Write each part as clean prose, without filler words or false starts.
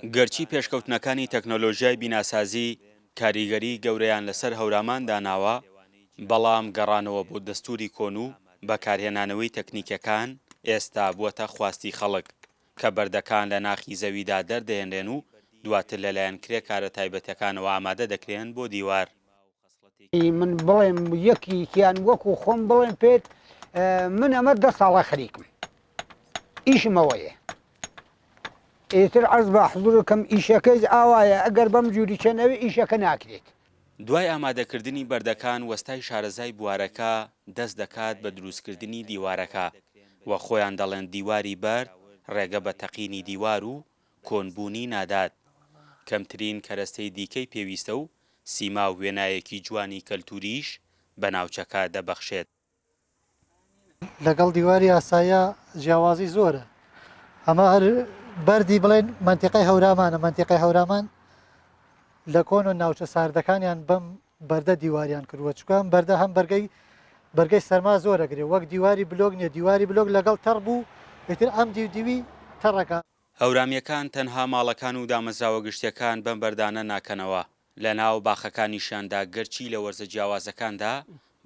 گەرچی پێشکەوتنەکانی تەکنۆلۆژیای بیناسازی کاریگەری گەورەیان لەسەر هەورامان داناوە، بەڵام گەڕانەوە بۆ دەستوری کۆن و بەکارهێنانەوەی تەکنیکەکان ئێستا بووەتە خواستی خەڵک، کە بەردەکان لە ناخی زەویدا دەردەهێنرێن و دواتر لەلایەن کرێکارە تایبەتەکانەوە ئامادە دەکرێن بۆ دیوار. من بڵێم یەکیکیان وەکو خۆم بڵێم پێت من ئەمە دە ساڵە خەریکم ئیشم ئەوەیە ئیتر عەرز بە حزورکەم ئیشەکەیش ئاوایە ئەگەر بەم جوریچە نەوێ ئیشەکە ناکرێت. دوای ئامادەکردنی بەردەکان وەستای شارەزای بوارەکە دەست دەکات بە دروستکردنی دیوارەکە و خۆیان دەڵێن دیواری بەرد ڕێگە بە تەقینی دیوار و کۆنبوونی نادات کەمترین کەرەستەی دیکەی پێویستە و سیما و وێنایەکی جوانی کەلتوریش بە ناوچەکە دەبەخشێت. لەگەڵ دیواری ئاساییا جیاوازی زۆرە ئەمە هەر بەردی بڵێن مەنتیقەی هەورامانە مەنتیقەی هەورامان لە کۆن و ناوچە ساردەکانیان بەم بەردە دیواریان کردووە چکە ئەم بەردە هەم بەرگەی بەرگەی سەرما زۆرەگرێ وەک دیواری بلۆک نییە دیواری بلۆک لەگەڵ تەڕ بوو ئیتر ئەم دیو دیوی تەڕەکە. هەورامییەکان تەنها ماڵەکان و دامەزراوە گشتییەکان بەم بەردانە ناکەنەوە، لەناو باخەکانیشیاندا گەرچی لە وەرزە جیاوازەکاندا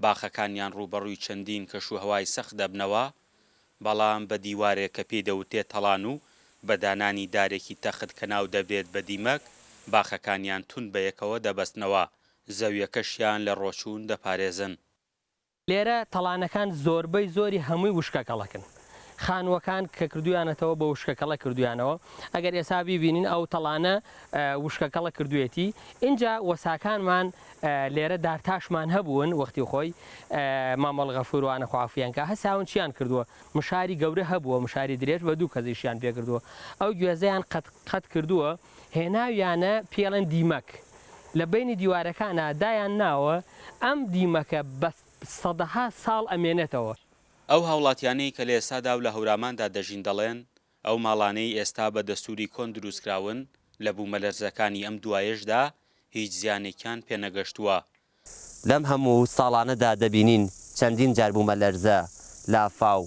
باخەکانیان ڕووبەڕووی چەندین کەشوهەوای سەخت دەبنەوە، بەڵام بە دیوارێک کە پێی دەوترێت تەڵان و بە دانانی دارێکی تەخت کە ناو دەبرێت بە دیمەک، باخەکانیان توند بەیەکەوە دەبەستنەوە، زەویەکەشیان لە ڕۆچوون دەپارێزن. لێرە تەڵانەکان زۆربەی زۆری هەمووی وشکەکەڵەکن. خانووەکان کە کردوویانەتەوە بە وشکەکەڵە کردوویانەوە. ئەگەر ئێستا بیبینین ئەو تەڵانە وشکەکەڵە کردوویەتی. ئینجا وەساکانمان لێرە دارتاشمان هەبوون وەختی خۆی مامۆڵ غەفوور وانە خوا عەفویان کا هەساون چیان کردووە مشاری گەورە هەبووە مشاری درێژ بە دوو کەس ئیشیان پێ کردووە ئەو گوێزەیان قەت قەت کردووە هێناویانە پێڵێن دیمەک لە بەینی دیوارەکانا دایان ناوە ئەم دیمەکە بە سەدەها ساڵ ئەمێنێتەوە. ئەو هاوڵاتیانەی کە لە ئێستادا و لە هەوراماندا دەژین دەڵێن، ئەو ماڵانەی ئێستا بە دەستوری کۆن دروستکراون لە بوومەلەرزەکانی ئەم دوایەشدا هیچ زیانێکیان پێنەگەشتووە. لەم هەموو ساڵانەدا دەبینین چەندین جار بوومەلەرزە، لافاو،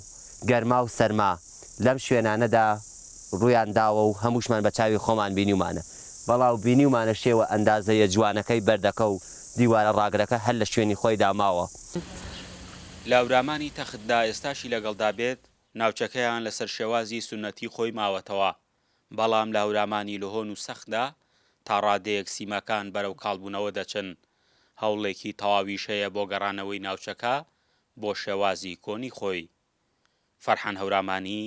گەرما و سەرما لەم شوێنانەدا ڕوویان داوە و هەمووشمان بە چاوی خۆمان بینیومانە، بەڵاو بینیومانە شێوە ئەندازەیە جوانەکەی بەردەکە و دیوارە ڕاگرەکە هەر لە شوێنی خۆیدا ماوە. لە هەورامانی تەختدا ئێستاشی لەگەڵدا بێت، ناوچەکەیان لەسەر شێوازی سوننەتی خۆی ماوەتەوە، بەڵام لە هەورامانی لهۆن و سەختدا تا ڕادەیەک سیماکان بەرەو کاڵبوونەوە دەچن، هەوڵێکی تەواویش هەیە بۆ گەڕانەوەی ناوچەکە بۆ شێوازی کۆنی خۆی. فەرحان هەورامانی،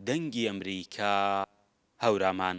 دەنگی ئەمریکا، هەورامان.